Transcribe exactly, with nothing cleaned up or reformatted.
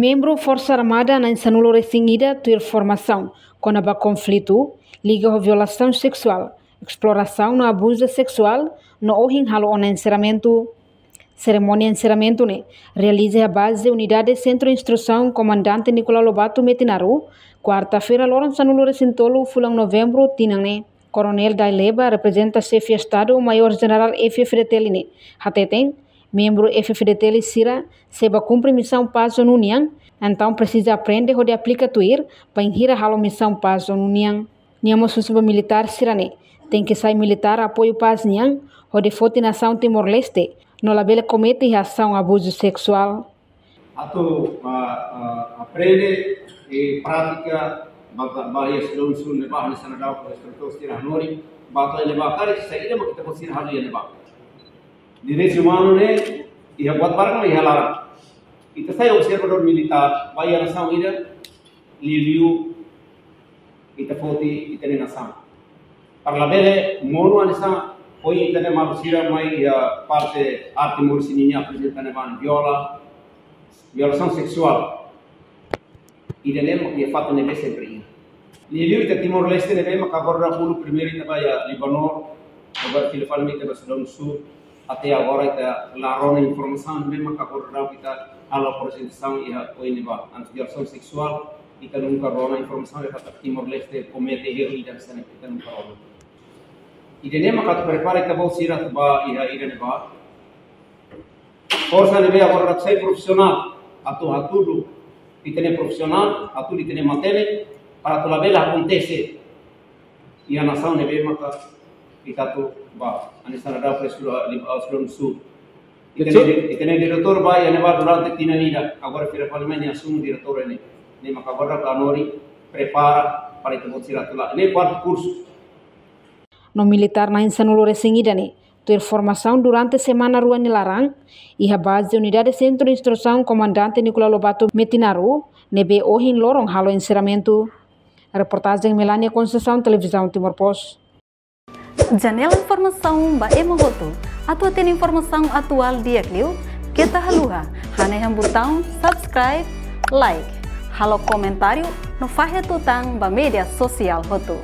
Membru Forsa Armada na'in sanulu-resin-ida tuir formasaun kona-ba konflitu liga ho violasaun seksuál, esplorasaun no abuzu seksuál no ohin halo ona enserramentu. Serimónia enserramentu ne'e realiza iha baze Unidade Sentru Instrusaun Komandante Nicolau Lobato Metinaro, kuarta-feira loron sanulu-resin-tolu fulan Novembru tinan ne'e. Koronél Daileba, reprezenta Xefe Estadu Maiór Jenerál F-FDTL ne'e, hateten membru F-FDTL sira sei bá kumpre misaun pás ONU nian, entaun presiza aprende hodi aplika tuir bainhira halo misaun pás ONU nian. Nia mós husu ba militár sira ne'e tenke sai militár apoiu pás nian hodi foti nasaun Timor-Leste no labele komete iha asaun abuzu seksuál. Atu, ah, ah, aprende i pratika ba, ba, ba iha sidadaun sira ne'ebá hanesan daudaun instrutór sira hanorin, ba to'o iha ne'ebá karik saida mak ita-boot sira halo iha ne'ebá. Direitus umanus ne'e iha buat barak no iha laran. Ita sai observadór militár ba iha nasaun ida, liuliu ita foti ita-nia nasaun. Para labele monu hanesan ohin ita-nia maluk sira mai iha parte arte moris sira-nian aprezenta ne'ebá, viola, violasaun seksuál. Ida-ne'e mak iha fatin ne'ebé sempre iha. Liuliu ita Timor-Leste ne'ebé mak agora daudaun primeiru ita ba iha Libanor, agora fila fali mai ita ba Sudán Súl, até agora ita la rona informasaun ne'ebé mak agora daudaun ita halo aprezentasaun iha oin ne'ebá. Antes violasaun seksuál, ita nunka rona informasaun dehan katak Timor-Leste komete erru ida hanesan ne'e, ita nunka rona. Ida-ne'e mak atu prepara ita-boot sira atu ba iha ida ne'ebá. Forsa ne'ebé agora daudaun sai profisionál, atu hatudu ita-nia profisionál, hatudu ita-nia matenek, para atu labele akontese iha nasaun ne'ebé maka ita atu ba, hanesan daudaun presidente Sudán Súl. Ita-nia, ita-nia diretór ba iha ne'ebá durante tinan ida, agora fila fali mai nia asume diretór ne'e. Ne'e maka agora daudaun hanorin prepara para ita-boot sira atu la'o. Ne'e kuartu kursu. No militár na'in sanulu-resin-ida ne'e tuir formasaun durante semana rua nia laran iha baze Unidade Sentru Instrusaun Komandante Nicolau Lobato Metinaro, ne'ebé ohin loron halo enserramentu. Reportajen Melania Conceição, Televizaun Timor Post. Janela informasaun ba ema hotu. Atu hatene informasaun atuál di'ak liu, keta haluha hanehan butaun subscribe, like, halo komentáriu no fahe tutan ba média sosiál hotu.